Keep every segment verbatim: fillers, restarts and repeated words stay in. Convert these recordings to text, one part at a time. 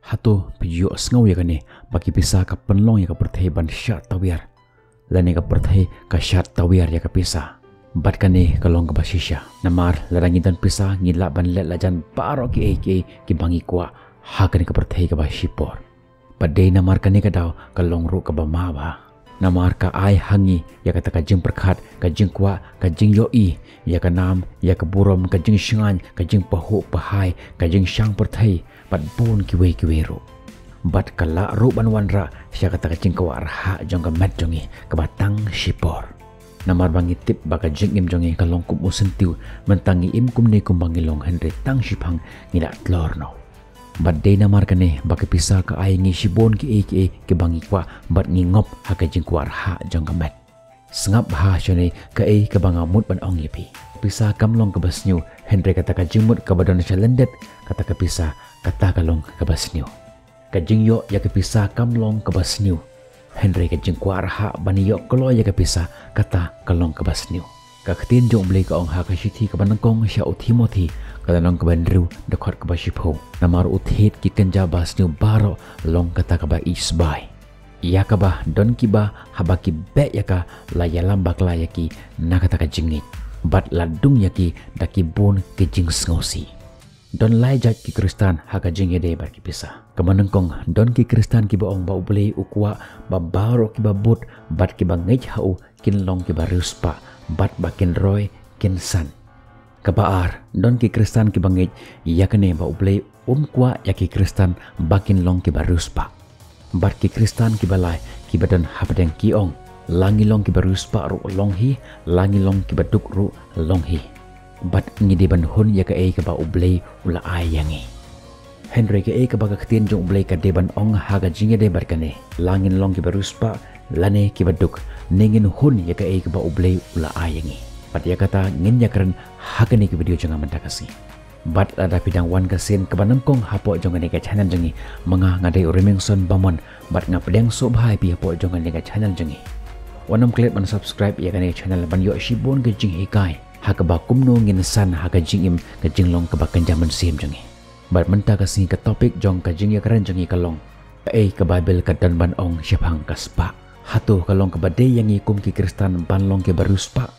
Hato phi ju ïohsngew ïa kane, ba ki pisa ka pynlong ïa ka pyrthei ban shah tawiar, lane ka pyrthei ka shah tawiar ïa ka pisa? Bad kane ka long kaba shisha. Namar lada ngi don pisa, ngi lah ban leh la jan baroh kiei kiei kiba ngi kwah ha kane ka pyrthei kaba shipor. Bad dei namar kane ka daw ka long ruh kaba ma bha. Namar ka ai ha ngi ïa kata ka jingpyrkhat, ka jingkwah, ka jingïohi ïa ka nam, ïa ka burom, ka jingshngaiñ, ka jingpahuh pahai, ka jingshang pyrthei, bad bun kiwei kiwei ruh. Bad ka lah ruh ban wanrah sha kata ka jingkwah rhah jong ka met jong ngi kaba tang shipor. Namar ba ngi tip ba ka jingim jong ngi ka long kum u syntiew, mynta ngi im kumne kumba ngi long, hynrei tang shiphang ngi lah tlor noh. Bad dei namar kane ba ka pisa ka ai ngi shibun kiei kiei kiba ngi kwah, bad ngi ngop ha ka jingkwah rhah jong ka met. Sngap bha shane kaei kaba nga mut ban ong ïa phi. Pisa kam long kaba sniew, hynrei kata ka jingmut kaba don sha lyndet kata ka pisa, kata ka long kaba sniew. Ka jingïoh ïa ka pisa kam long kaba sniew, hynrei ka jingkwah rhah ban ïoh kloi ïa ka pisa, kata ka long kaba sniew. Ka ktien jong U Blei ka ong ha ka shithi kaba nyngkong sha u Timothi, ka lynnong kaba hynriew, dkhot kaba shiphew: Namar u thied ki kynja basniew baroh long kata kaba ïeit sbai, ïa kaba don kiba, haba ki beh ïa ka, la ïalam bakla ïa ki na kata ka jingngeit, bad la dung ïa ki da ki bun ki jingsngewsih. Don lai jait ki Khristan ha ka jingïadei bad ki pisa. Kaba nyngkong, don ki Khristan kiba ong ba U Blei u kwah ba baroh kiba bud bad kiba ngeit ha u kin long kiba riewspah, bad ba kin roi kin san. Kaba ar, don ki Khristan kiba ngeit ïa kane ba U Blei um kwah ïa ki Khristan ba kin long kiba riewspah. Bad ki Khristan kiba lai kiba don hapdeng ki ong, la ngi long kiba riewspah ruh long hi, la ngi long kiba duk ruh long hi. Bad ngi dei ban hun ïa kaei kaba U Blei u la ai ïa ngi. Hynrei kaei kaba ka ktien jong U Blei ka dei ban ong ha ka jingïadei bad kane, la ngin long kiba riewspah lane kiba duk, ne ngin hun ïa kaei kaba U Blei u la ai ïa ngi? Bad ïa kata ngin ïakren ha kane ka video jong nga mynta ka sngi. Bad lada phi dang wan ka sien kaba nyngkong hapoh jong kane ka channel jong ngi, ma nga nga dei u Remingson Bamon, bad nga pdiang sngewbha ïa phi hapoh jong kane ka channel jong ngi. Wat nym klet ban subscribe ïa kane ka channel ban ïoh shibun ka jinghikai ha kaba kumno ngin san ha ka jingim, ka jinglong kaba kynja mynsiem jong ngi. Bad mynta ka sngi ka topic jong ka jingïakren jong ngi ka long, kaei ka Baibl ka don ban ong shaphang ka spah? Hato ka long kaba dei ïa ngi kum ki Khristan ban long kiba riewspah?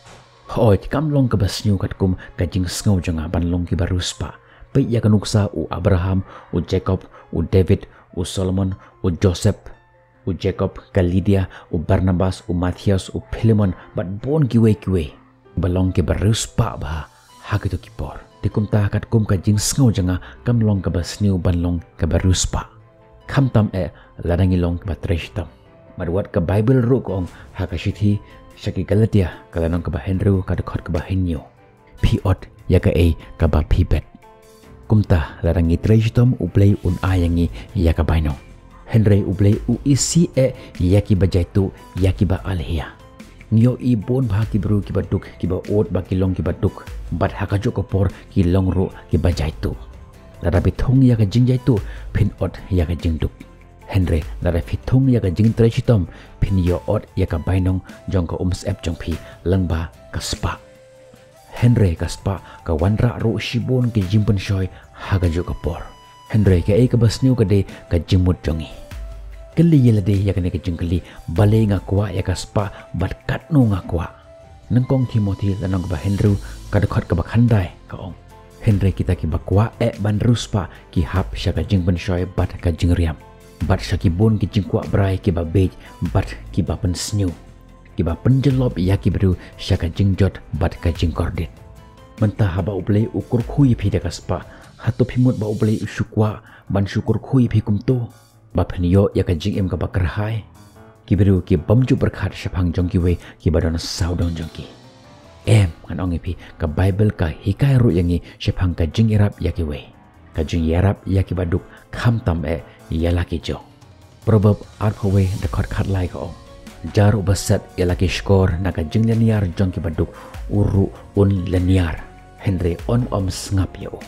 Hooid, kam long kaba sniew katkum ka jingsngew jong nga ban long kiba riewspah. Peit ïa ka nuksa u Abraham, u Jakob, u David, u Solomon, u Joseph, u Jakob, ka Lydia, u Barnabas, u Matthias, u Philemon, bad bun kiwei kiwei ba long kiba riewspah bha ha kito ki por. Te kumta katkum ka jingsngew jong nga, kam long kaba sniew ban long kaba riewspah, khamtam eh lada ngi long kiba trei shitom. Bad wat ka Baibl ruh ka ong ha ka shithi sha ki Galatia, ka lynnong kaba hynriew, ka dkhot kaba hynñiew: Phi ot ïa kaei kaba phi bet. Kumta lada ngi trei shitom, U Blei un ai ïa ngi ïa ka bainong. Hynrei U Blei u isih eh ïa kiba jaituh, ïa kiba alhia. Ngi ïohi bun bha ki briew kiba duk kiba ud ba ki long kiba duk, bad ha kajuh ka por ki long ruh kiba jaituh. Lada phi thung ïa ka jingjaituh, phin ot ïa ka jingduk. Hynrei lada phi thung ïa ka jingtrei shitom, phin ïoh ot ïa ka bainong jong ka umsyep jong phi, lyngba ka spah. Hynrei ka spah ka wanrah ruh shibun ki jingpynshoi ha kajuh ka por. Hynrei kaei kaba sniew ka dei ka jingmut jong ngi. Kylli ïa lade ïa kane ka jingkylli, balei nga kwah ïa ka spah bad katno nga kwah? Nyngkong Timothi lynnong kaba hynriew, ka dkhot kaba khyndai ka ong: Hynrei kita kiba kwah eh ban riewspah ki hap sha ka jingpynshoi bad ka jingriam, bad sha ki bun ki jingkwah brai kiba bieit bad kiba pynsniew, kiba pynjyllop ïa ki briew sha ka jingjot bad ka jingkordit. Mynta haba U Blei u kyrkhu ïa phi da ka spah, hato phi mut ba U Blei u shu kwah ban shu kyrkhu ïa phi kumto, ba phin ïoh ïa ka jingim kaba kyrhai? Ki briew ki bym ju pyrkhat shaphang jong kiwei kiba don sawdong jong ki. Em, ngan ong ïa phi, ka Baibl ka hikai ruh ïa ngi shaphang ka jingïarap ïa kiwei, ka jingïarap ïa kiba duk, khamtam eh ïa la ki jong. Proverb arphew wei, dkhot khatlai ka ong: Jar uba set ïa la ki shkor na ka jinglynñiar jong kiba duk, u ruh un lynñiar, hynrei un ym sngap ïa u.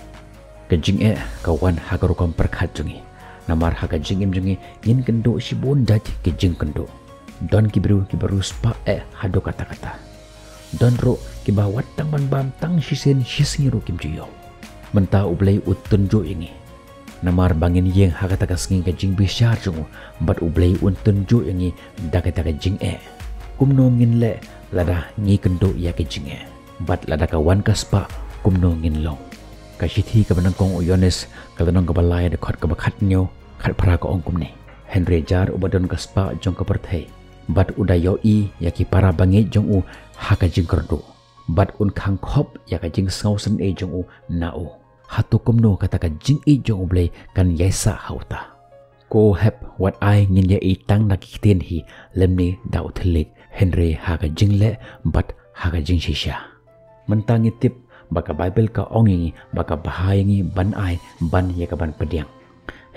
Ka jingeh ka wan ha ka rukom pyrkhat jong ngi. Namar ha ka jingim jong ngi ngin kynduh shibun jait ki jingkynduh. Don ki briew kiba riewspah eh haduh katta katta. Don ruh kiba wat tang ban bam tang shisien shisngi ruh kim ju ïoh. Mynta U Blei u tynjuh ïa ngi. Namar ba ngin ïeng ha kata ka sngi ka jingbishar jong u, bad U Blei un tynjuh ïa ngi da kata ka jingeh. Kumno ngin leh lada ngi kynduh ïa ka jingeh? Bad lada ka wan ka spah, kumno ngin long? Ka shithi kaba nyngkong u Ïoannis, ka lynnong kaba lai, dkhot kaba khathynñiew, khatphra ka ong kumne: Hynrei jar uba don ka spah jong ka pyrthei, bad u da ïohi ïa ki para bangeit jong u ha ka jingkyrduh, bad un khang khop ïa ka jingsngewsynei jong u na u. Hato kumno kata ka jingïeit jong U Blei kan ïaisah ha uta? Ko hep, wat ai ngin ïa ïeit tang na ki ktien hi lymne da u thylliej, hynrei ha ka jingleh bad ha ka jingshisha. Mynta ngi tip ba ka Baibl ka ong ïa ngi ba ka bha ïa ngi ban ai, ban ïa kaban pdiang.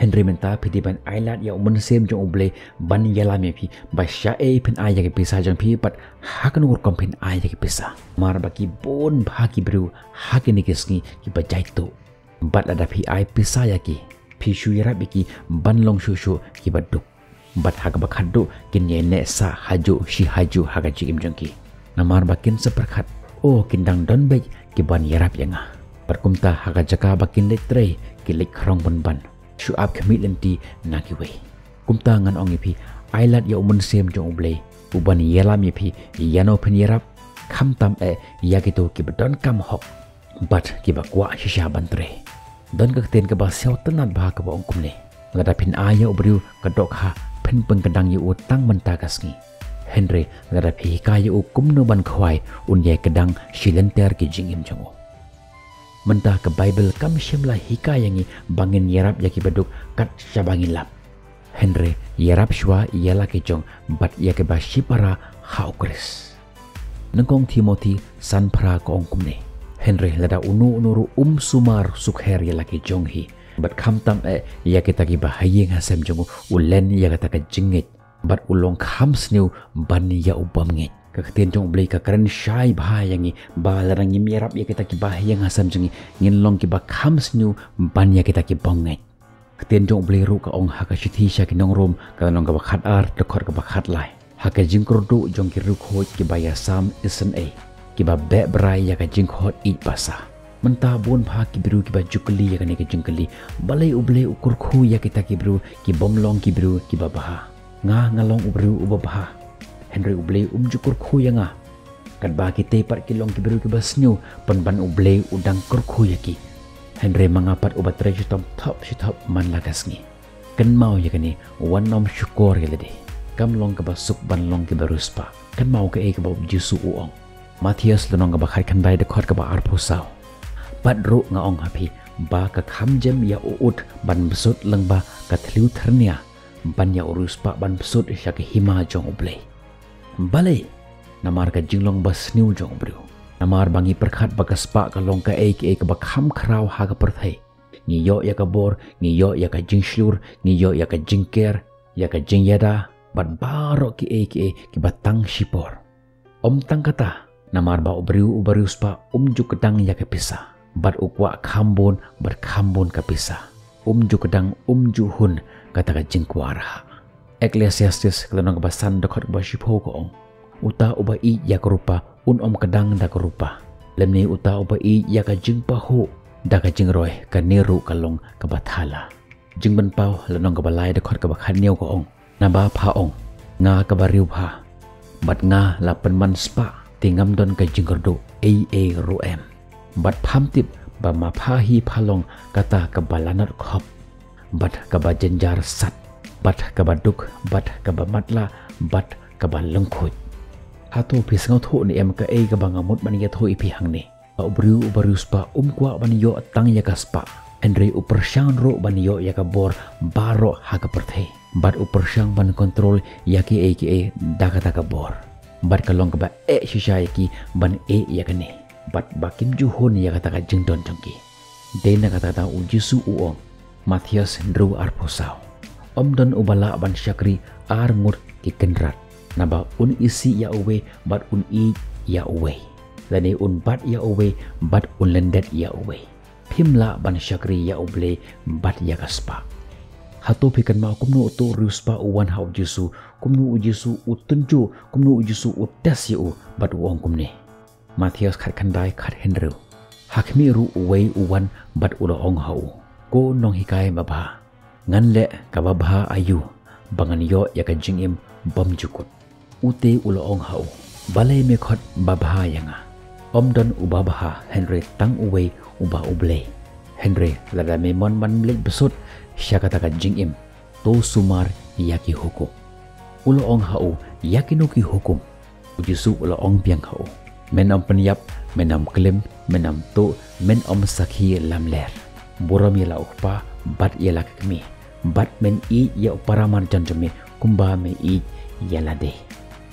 Hynrei mynta phi dei ban ailad ïa u Mynsiem jong U Blei ban ïalam ïa phi, ba shaei phin ai ïa ki pisa jong phi, bad ha kano rukom phin ai ïa ki pisa. Namar ba ki bun bha ki briew ha kine ki sngi kiba jaituh. Bad lada phi ai pisa ïa ki, phi shu ïarap ïa ki ban long shuh shuh kiba duk. Bad ha kaba khatduh kin ïai neh sah hajuh shi hajuh ha ka jingim jong ki. Namar ba kin sa pyrkhat, o, kin dang don beit ki ban ïarap ïa nga. Bad kumta ha ka jaka ba kin leit trei, ki leit khrong pynban, shu ap khmih lynti na kiwei. Kumta ngan ong ïa phi, ailad ïa u Mynsiem jong U Blei u ban ïalam ïa phi ïa no phin ïarap, khamtam eh ïa kito kiba donkam hok bad kiba kwah shisha ban trei. Don ka ktien kaba siaw tynnad bha kaba ong kumne: Lada phin ai ïa u briew ka dohkha, phin pynkdang ïa u tang mynta ka sngi. Hynrei lada phi hikai ïa u kumno ban khwai, un ïai kdang shi lynter ki jingim jong u. Mynta ka Baibl kam shym la hikai ïa ngi ba ngin ïarap ïa kiba duk kat shaba ngi lap. Hynrei ïarap shuwa ïa la ki jong bad ïa kiba shipara ha U Khrist. Nyngkong Timothi san phra ka ong kumne: Hynrei lada uno uno ruh um sumar sukher ïa la ki jong hi, bad khamtam eh ïa kita kiba ha ïing ha sem jong u, u len ïa kata ka jingngeit, bad u long kham sniew ban ïa u bymngeit. Ka ktien jong U Blei ka kren shai bha ïa ngi ba lada ngim ïarap ïa kita kiba ha ïing ha sem jong ngi, ngin long kiba kham sniew ban ïa kita ki bymngeit. Ktien jong U Blei ruh ka ong ha ka shithi sha ki nong Rom, ka lynnong kaba khatar, dkhot kaba khatlai: Ha ka jingkyrduh jong ki riewkhuid kiba ïasam isynei, kiba beh brai ïa ka jingkhot ïeit basa. Mynta bun bha ki briew kiba ju kylli ïa kane ka jingkylli: Balei U Blei u kyrkhu ïa kita ki briew ki bym long ki briew kiba bha? Nga, nga long u briew uba bha, hynrei U Blei um ju kyrkhu ïa nga. Katba kitei pat ki long ki briew kiba sniew, pynban U Blei u dang kyrkhu ïa ki. Hynrei ma nga pat uba trei shitom thop shithop man la ka sngi. Kynmaw ïa kane, wan nym shukor ïa lade. Kam long kaba suk ban long kiba riewspah. Kynmaw kaei kaba U Jisu u ong. Mathaios lynnong kaba khatkhyndai, dkhot kaba arphew saw: Bad ruh nga ong ha phi, ba ka kham jem ïa u ut ban bsut lyngba ka thliew thyrnia, ban ïa u riewspah ban bsut sha ka hima jong U Blei. Balei? Namar ka jinglong ba sniew jong u briew. Namar ba ngi pyrkhat ba ka spah ka long kaei kaei kaba kham khraw ha ka pyrthei. Ngi ïoh ïa ka bor, ngi ïoh ïa ka jingshlur, ngi ïoh ïa ka jingker, ïa ka jingïada, bad baroh kiei kiei kiba tang shipor. Ym tang kata, namar ba u briew uba riewspah um ju kdang ïa ka pisa, bad u kwah kham bun bad kham bun ka pisa. Um ju kdang, um ju hun kata ka jingkwah rhah. Eklesiastis ka lynnong kaba san, dkhot kaba shiphew ka ong: Uta uba ïeit ïa ka rupa un ym kdang da ka rupa, lymne uta uba ïeit ïa ka jingpahuh da ka jingroi, kane ruh ka long kaba thala. Jingpynpaw lynnong kaba lai, dkhot kaba khathynñiew ka ong: Naba pha ong, nga kaba riewbha, bad nga la pynman spah, te ngam don ka jingkyrduh ei ei ruh em. Bad pham tip ba ma pha hi pha long kata kaba lanot khop, bad kaba jynjar sat, bad kaba duk, bad kaba matlah, bad kaba lyngkhuid. Hato phi sngewthuh ne em kaei kaba nga mut ban ïathuh ïa phi hangne? Ba u briew uba riewspah um kwah ban ïoh tang ïa ka spah, hynrei u pyrshang ruh ban ïoh ïa ka bor baroh ha ka pyrthei. Bad u pyrshang ban kontrol ïa kiei kiei da kata ka bor. Bad ka long kaba eh shisha ïa ki ban ïeh ïa kane, bad ba kim ju hun ïa kata ka jingdon jong ki. Dei na kata kata U Jisu u ong, Mathaios hynriew arphew saw: Ym don uba lah ban shakri ar ngut ki kynrad, naba un isih ïa uwei bad un ïeit ïa uwei, lane un bat ïa uwei bad un lyndet ïa uwei. Phim lah ban shakri ïa U Blei bad ïa ka spah. Hato phi kynmaw kumno uto u riewspah u wan ha U Jisu, kumno U Jisu u tynjuh, kumno U Jisu u test ïa u, bad u ong kumne? Mathaios khatkhyndai, khathynriew: Ha khmih ruh uwei u wan bad u la ong ha u, Ko nonghikai babha, ngan leh kaba bha aïu ba ngan ïoh ïa ka jingim bymjukut? U te u la ong ha u, balei me khot babha ïa nga? Ym don uba bha hynrei tang uwei, uba U Blei. Hynrei lada me mon ban leit bsut sha kata ka jingim, to sumar ïa ki hukum. U la ong ha u, ïa kino ki hukum? U Jisu u la ong biang ha u, men ym pynïap, men ym klim, men ym tuh, men ym sakhi lamler. Burom ïa la u kpa bad ïa la ka kmie, bad men ïeit ïa u para marjan jong me kumba me ïeit ïa lade.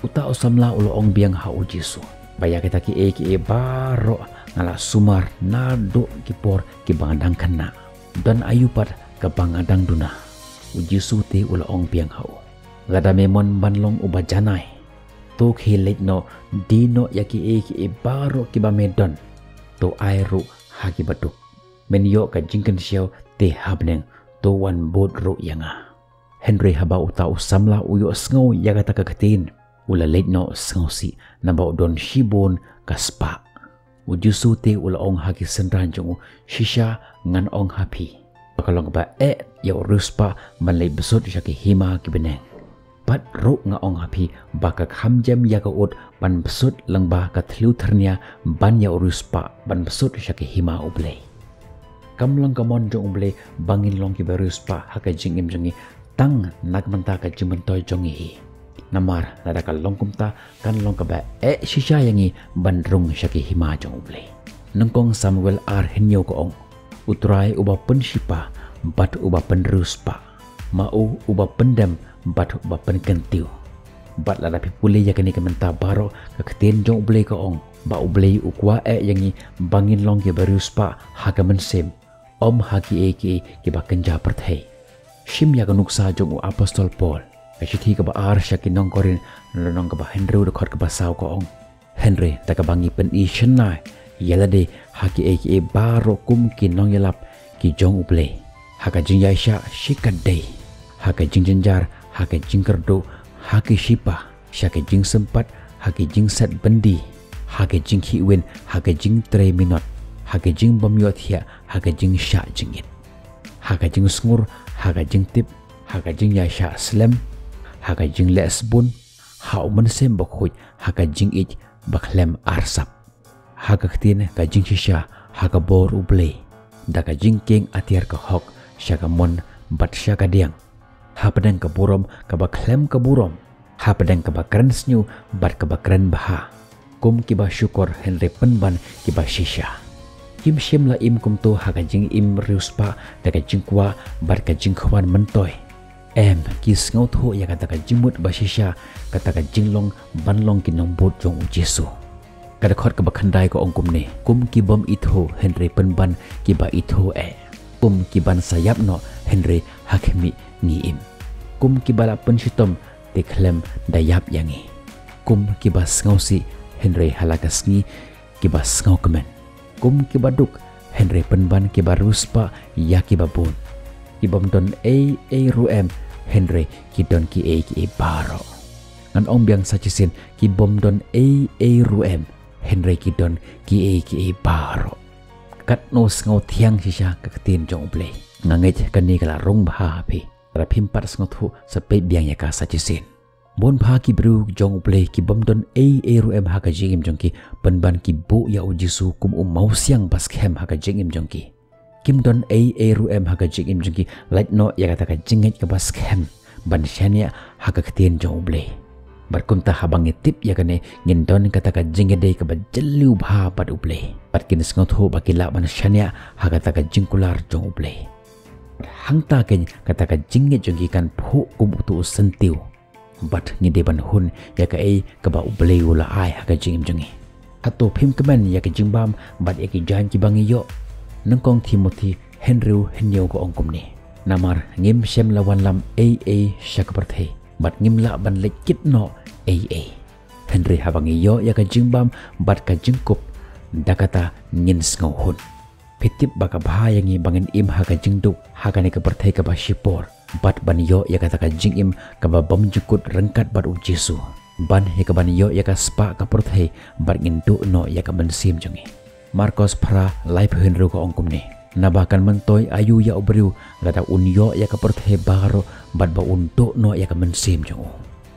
Uta u samla u la ong biang ha U Jisu, ba ïa kita kiei kiei baroh nga la sumar naduh ki por kiba nga dang khynnah. Don aïu pat kaba nga dang duna? U Jisu te u la ong biang ha u, lada me mon ban long uba janai, to khie leit noh, die noh ïa kiei kiei baroh kiba me don, to ai ruh ha ki baduk. Men ïoh ka jingkynshew te ha bneng, to wan bud ruh ïa nga. Hynrei haba uta u samla u ïohsngew ïa kata ka ktien, u la leit noh sngewsih, naba u don shibun ka spah. U Jisu te u la ong ha ki synran jong u, shisha ngan ong ha phi, ba ka long kaba eh ïa u riewspah ban leit bsut sha ki hima ki bneng. Bad ruh nga ong ha phi, ba ka kham jem ïa ka ut ban bsut lyngba ka thliew thyrnia ban ïa u riewspah ban bsut sha ki hima U Blei. Kam long ka mon jong U Blei ba ngin long kiba riewspah ha ka jingim jong ngi tang na ka bynta ka jingmyntoi jong ngi hi. Namar lada ka long kumta, kan long kaba eh shisha ïa ngi ban rung sha ki hima jong U Blei. Nyngkong Samuel ar hynñiew ka ong, U Trai uba pynshipa bad uba pynriewspah, ma u uba pyndem bad uba pynkyntiew. Bad lada phi pule ïa kane ka bynta baroh, ka ktien jong U Blei ka ong ba U Blei u kwah eh ïa ngi ba ngin long kiba riewspah ha ka mynsiem, ym ha kiei kiei kiba kynja pyrthei. Shim ïa ka nuksa jong u apostol Paul, ka shithi kaba ar sha ki nong Korinth, lynnong kaba hynriew, dkhot kaba saw ka ong, hynrei da kaba ngi pyni shynna ïa lade ha kiei kiei baroh kum ki nongïalap ki jong U Blei, ha ka jingïaishah shikatdei, ha ka jingjynjar, ha ka jingkyrduh, ha ki shipa, sha ka jingsympat, ha ka jingset byndi, ha ka jingkhih win, ha ka jingtrei minot, ha ka jingbymïohthiah, ha ka jingshah jingit, ha ka jingsngur, ha ka jingtip, ha ka jingïaishah slem, ha ka jingleh sbun, ha u Mynsiem Bakhuid, ha ka jingïeit bakhlem arsap, ha ka ktien ka jingshisha, ha ka bor U Blei, da ka jingkieng atiar ka hok sha ka mon bad sha ka diang, hapdeng ka burom kaba khlem ka burom, hapdeng kaba kren sniew bad kaba kren bha, kum kiba shukor hynrei pynban kiba shisha. Kim shym la im kumto ha ka jingim riewspah da ka jingkwah bad ka jingkhwan myntoi. Em, ki sngewthuh ïa kata ka jingmut ba shisha, kata ka jinglong ban long ki nongbud jong U Jisu. Ka dkhot kaba khyndai ka ong kumne, kum ki bym ithuh hynrei pynban kiba ithuh eh, kum ki ban sa ïap noh hynrei ha khmih ngi im, kum kiba la pynshitom te khlem da ïap ïa ngi, kum kiba sngewsih hynrei ha la ka sngi kiba sngewkmen, kum kiba duk hynrei pynban kiba riewspah ïa kiba bun, ki bym don ei ei ruh em hynrei ki don kiei kiei baroh. Ngan ong biang sa shisien, ki bym don ei ei ruh em hynrei ki don kiei kiei baroh. Katno sngewthiang shisha ka ktien jong U Blei. Nga ngeit kane ka la rung bha ha phi. Lada phim pat sngewthuh, sa peit biang ïa ka sa shisien. Bun bha ki briew jong U Blei ki bym don ei ei ruh em ha ka jingim jong ki, pynban ki buh ïa U Jisu kum u mawsiang ba skhem ha ka jingim jong ki. Kim don ei ei ruh em ha ka jingim jong ki, lait noh ïa kata ka jingngeit kaba skhem ban shaniah ha ka ktien jong U Blei. Bad kumta haba ngi tip ïa kane, ngin don kata ka jingïadei kaba jylliew bha bad U Blei, bad kin sngewthuh ba ki lah ban shaniah ha kata ka jingkular jong U Blei. Hangta keiñ kata ka jingngeit jong ki kan phuh kum uto u syntiew, bad ngi dei ban hun ïa kaei kaba U Blei u la ai ha ka jingim jong ngi. Hato phim kmen ïa ka jingbam bad ïa ki jaiñ kiba ngi ïoh? Nyngkong Timothi hynriew hynñiew ka ong kumne, namar ngim shym la wanlam ei ei sha ka pyrthei, bad ngim lah ban leit kit noh ei ei. Hynrei haba ngi ïoh ïa ka jingbam bad ka jingkup, da kata ngin sngewhun. Phi tip ba ka bha ïa ngi ba ngin im ha ka jingduk ha kane ka pyrthei kaba shipor, bad ban ïoh ïa kata ka jingim kaba bymjukut ryngkat bad U Jisu, ban ïa kaban ïoh ïa ka spah ka pyrthei bad ngin duh noh ïa ka mynsiem jong ngi. Markos phra, laiphew hynriew ka ong kumne, Naba kan myntoi aïu ïa u briew lada un ïoh ïa ka pyrthei baroh bad ba un duh noh ïa ka mynsiem jong u?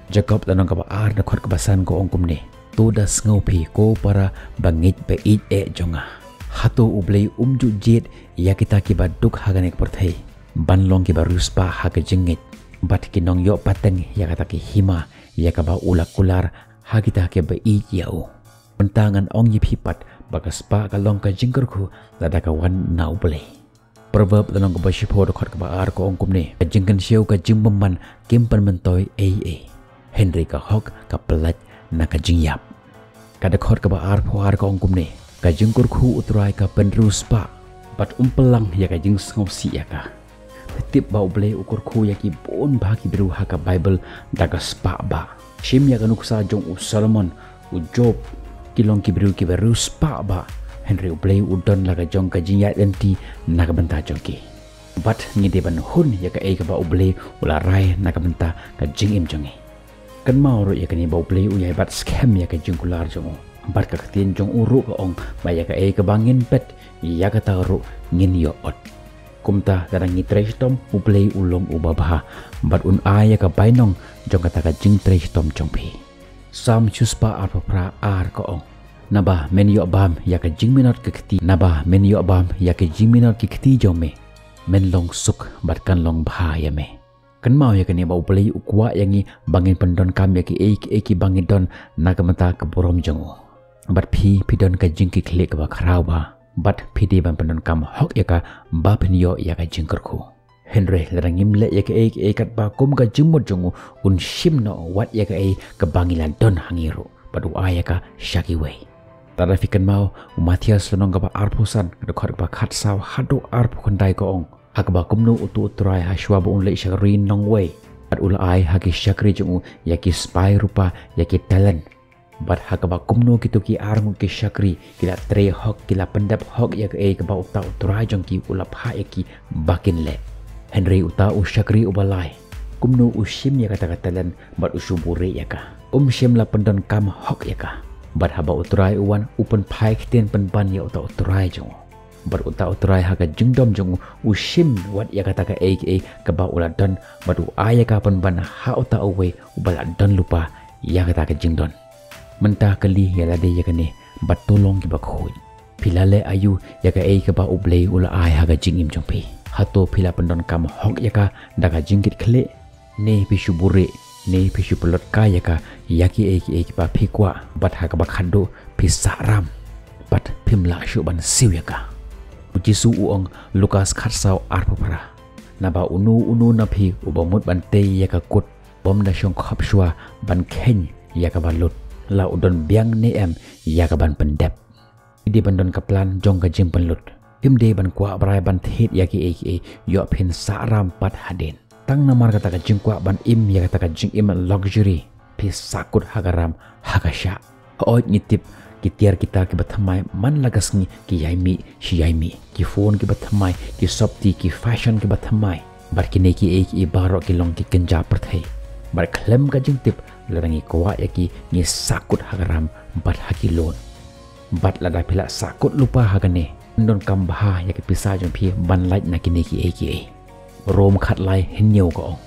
Jakob lynnong kaba ar dkhot kaba san ka ong kumne: To da sngew phi ko para bangeit ba ïeit eh jong nga. Hato U Blei um ju jied ïa kita kiba duk ha kane ka pyrthei ban long kiba riewspah ha ka jingngeit, bad ki nongïoh pateng ïa kata ka hima ïa kaba u la kular ha kita kiba ïeit ïa u? Mynta ngan ong ïa phi pat ba ka spah ka long ka jingkyrkhu lada ka wan na U Blei. Proverb lynnong kaba shiphew dkhot kaba ar ka ong kumne: Ka jingkynshew ka jingbymman kim pynmyntoi ei ei, hynrei ka hok ka pyllait na ka jingïap. Ka dkhot kaba arphew ar ka ong kumne: Ka jingkyrkhu U Trai ka pynriewspah, bad um pynlang ïa ka jingsngewsih ïa ka. Phi tip ba U Blei u kyrkhu ïa ki bun bha ki briew ha ka Baibl da ka spah bah. Shim ïa ka nuksa jong u Solomon, u Job, ki long ki briew kiba riewspah bah, hynrei U Blei u don la ka jong ka jingïaid lynti na ka bynta jong ki. Bad ngi dei ban hun ïa kaei kaba U Blei u la rai na ka bynta ka jingim jong ngi. Kynmaw ruh ïa kane ba U Blei u ïai bat skhem ïa ka jingkular jong u. Bad ka ktien jong u ruh ka ong ba ïa kaei kaba ngin peit, ïa kata ruh ngin ïoh ot. Kumta lada ngi trei shitom, U Blei u long uba bha, bad un ai ïa ka bainong jong kata ka jingtrei shitom jong phi. Salm shispah arphew phra ar ka ong: Naba men ïoh bam ïa ka jingminot ka kti, naba men ïoh bam ïa ka jingminot ki kti jong me, men long suk bad kan long bha ïa me. Kynmaw ïa kane ba U Blei u kwah ïa ngi ba ngin pyndonkam ïa kiei kiei kiba ngi don na ka bynta ka burom jong u. Bad phi, phi don ka jingkitkhlieh kaba khraw bha, bad phi dei ban pyndonkam hok ïa ka ba phin ïoh ïa ka jingkyrkhu. Hynrei lada ngim leh ïa kiei kiei katba kum ka jingmut jong u, un shim noh wat ïa kaei kaba ngi la don ha ngi ruh, bad u ai ïa ka sha kiwei. Lada phi kynmaw u Mathaios lynnong kaba arphew san, ka dkhot kaba khatsaw haduh arphew khyndai ka ong: Ha kaba kumno uto U Trai ha shuwa ba un leit shakri nongwei, bad u la ai ha ki shakri jong u ïa ki spah rupa, ïa ki talent. Bad ha kaba kumno kito ki ar ngut ki shakri ki la trei hok, ki la pyndep hok ïa kaei kaba uta U Trai jong ki u la phah ïa ki ba kin leh. Hynrei uta u shakri uba lai, kumno u shim ïa kata ka talent bad u shu buhrieh ïa ka? Um shym la pyndonkam hok ïa ka. Bad haba U Trai u wan, u pynphai ktien pynban ïa uta U Trai jong u. Bad uta U Trai ha ka jingdom jong u, u shim wat ïa kata kaei kaei kaba u la don, bad u ai ïa ka pynban ha uta uwei uba la don lypa ïa kata ka jingdon. Mynta kylli ïa lade ïa kane, bad to long kiba khuid. Phi la leh aïu ïa kaei kaba U Blei u la ai ha ka jingim jong phi? Hato phi la pyndonkam hok ïa ka da ka jingkitkhlieh? Ne phi shu buhrieh, ne phi shu pynlut kai ïa ka ïa kiei kiei kiba phi kwah, bad ha kaba khatduh phi sahram, bad phim lah shuh ban siew ïa ka? U Jisu u ong, Lukas khatsaw arphew phra: Naba uno uno na phi uba mut ban tei ïa ka kut, bym da shong khop shuwa ban kheiñ ïa kaba lut, la u don biang ne em ïa kaban pyndep. Phi dei ban don ka plan jong ka jingpynlut. Phim dei ban kwah brai ban thied ïa kiei kiei, ïoh phin sahram pat hadien. Tang namar kata ka jingkwah ban im ïa kata ka jingim luxury, phi sahkut ha ka ram, ha ka shah. Hooid ngi tip, ki tiar ki tar kiba thymmai man la ka sngi ki ïai mih shi ïai mih. Ki phone kiba thymmai, ki sopti, ki fashion kiba thymmai. Bad kine kiei kiei baroh ki long ki kynja pyrthei. Bad khlem ka jingtip, lada ngi kwah ïa ki, ngi sahkut ha ka ram bad ha ki loan. Bad lada phi la sahkut lypa ha kane, pyndonkam bha ïa ki pisa jong phi ban lait na kine kiei kiei. Rom khatlai hynñiew ka ong: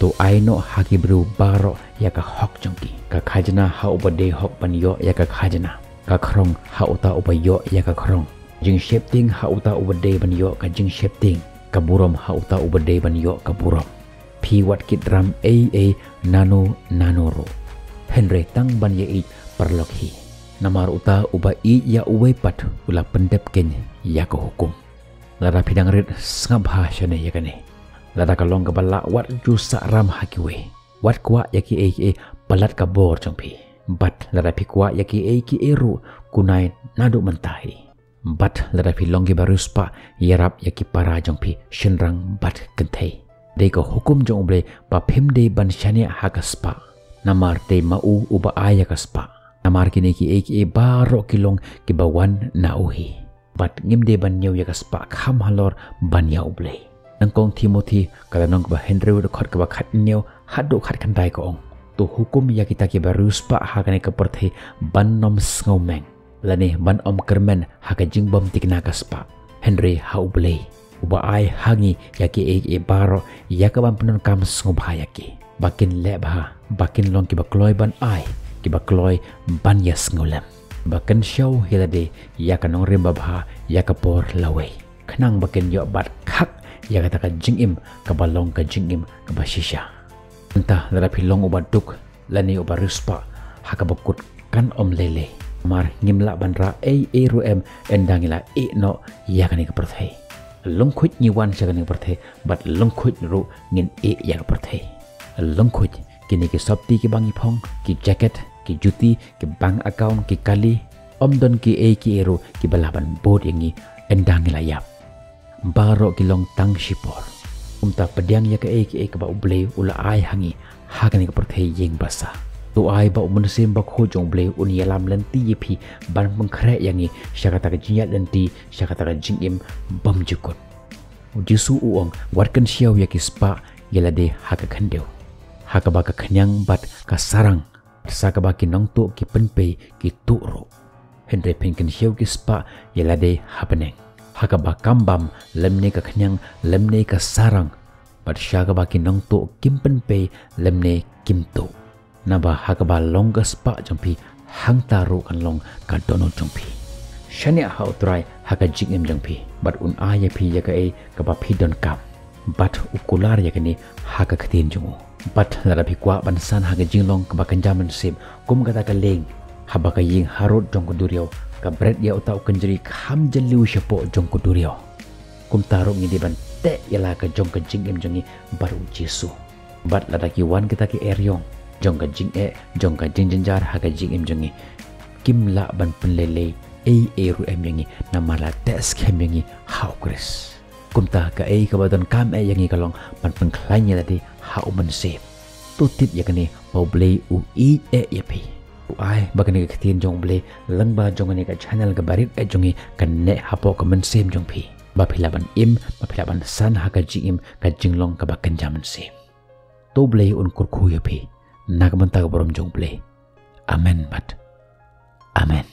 To ai noh ha ki briew baroh ïa ka hok jong ki. Ka khajna ha uba dei hok ban ïoh ïa ka khajna. Ka khrong ha uta uba ïoh ïa ka khrong. Jingsheptieng ha uta uba dei ban ïoh ka jingsheptieng. Ka burom ha uta uba dei ban ïoh ka burom. Phi wat kit ram ei ei nano nano ruh, hynrei tang ban ïaieit paralok hi. Namar uta uba ïeit ïa uwei pat u la pyndep keiñ ïa ka hukum. Lada phi dang rit, sngap bha shane ïa kane. Lada ka long kaba lah, wat ju sahram ha kiwei. Wat kwah ïa kiei kiei palat ka bor jong phi. Bad lada phi kwah ïa kiei kiei ruh, kunai naduh mynta hi. Bad lada phi long kiba riewspah, ïarap ïa ki para jong phi shynrang bad kynthei. Dei ka hukum jong U Blei ba phim dei ban shaniah ha ka spah. Namar dei ma u uba ai ïa ka spah. Namar kine kiei kiei baroh ki long kiba wan na u hi. Bad ngim dei ban ñiew ïa ka spah kham halor ban ïa U Blei. Nyngkong Timothi, ka lynnong kaba hynriew, dkhot kaba khathynñiew haduh khatkhyndai ka ong: To hukum ïa kita kiba riewspah ha kane ka pyrthei ban ym sngew meng, lane ban ym kyrmen ha ka jingbym thikna ka spah. Hynrei ha U Blei, uba ai ha ngi ïa kiei kiei baroh ïa ka ban pyndonkam sngewbha ïa ki, ba kin leh bha, ba kin long kiba kloi ban ai, kiba kloi ban ïasngewlem, ba kin shah ïa lade ïa ka nongrim babha ïa ka por lawei, khnang ba kin ïoh bat khak ïa kata ka jingim kaba long ka jingim kaba shisha. Mynta lada phi long uba duk lane uba riewspah ha kaba kut, kan ym lei lei. Namar ngim lah ban rah ei ei ruh em ynda ngi la ïeh noh ïa kane ka pyrthei. Lyngkhuid ngi wan sha kane ka pyrthei, bad lyngkhuid ruh ngin ïeh ïa ka pyrthei. Lyngkhuid kine ki sopti kiba ngi phong, ki jaket, ki juti, ki bank account, ki kali, ym don kiei kiei ruh kiba lah ban bud ïa ngi ynda ngi la ïap. Baroh ki long tang shipor. Kumta pdiang ïa kaei kaei kaba U Blei u la ai ha ngi ha kane ka pyrthei ïing basa. To ai ba U Mynsiem Bakhuid jong U Blei un ïalam lynti ïa phi, ban pynkhreh ïa ngi sha kata ka jingïaid lynti, sha kata ka jingim bymjukut. U Jisu u ong, wat kynshew ïa ki spah ïa lade ha ka khyndew, ha kaba ka khñiang bad ka sarang, sa kaba ki nongtuh ki pynpei ki tuh ruh. Hynrei phin kynshew ki spah ïa lade ha bneng, ha kaba kam bam lymne ka khñiang lymne ka sarang, bad sha kaba ki nongtuh kim pynpei lymne kim tuh. Naba ha kaba long ka spah jong phi, hangta ruh kan long ka dohnud jong phi. Shaniah ha U Trai ha ka jingim jong phi, bad un ai ïa phi ïa kaei kaba phi donkam. Bad u kular ïa kane ha ka ktien jong u. Bad lada phi kwah ban san ha ka jinglong kaba kynja mynsiem, kum kata ka lieng haba ka ïing harud jong ka duriaw ka bret ïa uta u kynjri kham jylliew shapoh jong ka duriaw, kumta ruh ngi dei ban teh ïa la ka jong ka jingim jong ngi bad U Jisu. Bad lada ki wan kita ki eriong jong ka jingeh, jong ka jingjynjar ha ka jingim jong ngi, kim lah ban pynlei lei ei ei ruh em ïa ngi, namar la teh skhem ïa ngi ha U Khrist. Kumta kaei kaba donkam eh ïa ngi ka long ban pynkhlaiñ ïa lade ha U Mynsiem. To tip ïa kane, ba U Blei u ïeit eh ïa phi. U ai ba kane ka ktien jong U Blei lyngba jong kane ka channel kaba rit eh jong ngi kan neh hapoh ka mynsiem jong phi, ba phi lah ban im, ba phi lah ban san ha ka jingim ka jinglong kaba kynja mynsiem. To U Blei un kyrkhu ïa phi na ka bynta ka burom jong U Blei. Amen bad amen.